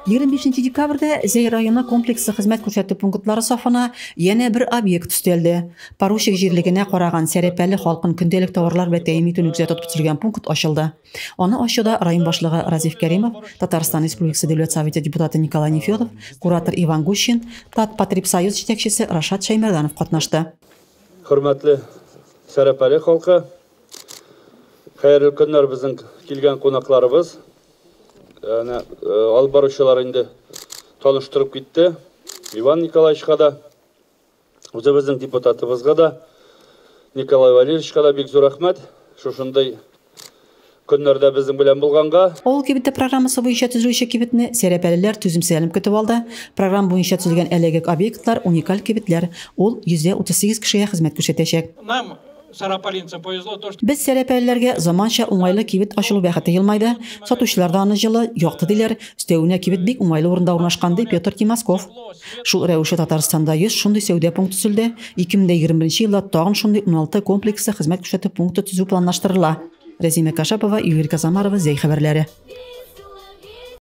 25 декабрьдә Зәй районы комплекслы хезмәт күрсәтү пунктлары сафына янә бер объект өстәлде. Поручик җирлегенә караган Сәрәпәле халкын көндәлек товарлар белән тәэмин итүне күздә тотып төзелгән пункт ачылды. Аны ачуда район башлыгы Разиф Кәримов, Татарстан Республикасы Дәүләт Советы депутаты Николай Нефедов, куратор Иван Гущин, Татпотребсоюз җитәкчесе Рашат Шәймәрданов катнашты. Хөрмәтле Сәрәпәле халкы, хәерле көннәр безнең килгән кунакларыбыз. Әнә алып баручылар инде таныштырып китте. Иван Николаевичка да, үзебезнең депутатыбызга да, Николай Валерьевичка да бик зур рәхмәт. Шушындый көннәрдә безнең белән булганга. Авыл кибете программасы буенча төзелүче кибетне сәрәпәлеләр түземсезләнеп көтеп алды. Программа буенча төзелгән әлеге объектлар уникаль кибетләр. Ул 138 кешегә хезмәт күрсәтәчәк. Нам, сарапалинцам, повезло то, что Без сәрәпәлеләргә заманча уңайлы кибет ачылу бәхете елмайды. Сатучылар да аны җылы, якты диләр. Өстәвенә кибет бик уңайлы урында урнашкан, ди Петр Тимасков. Шул рәвешле Татарстанда 100 шундый сәүдә пункты төзелде. 2021 елда тагын шундый 16 комплекслы хезмәт күрсәтү пункты төзү планлаштырыла. Рәзимә Кашапова, Юлия Казамарова, Зәй хәбәрләре.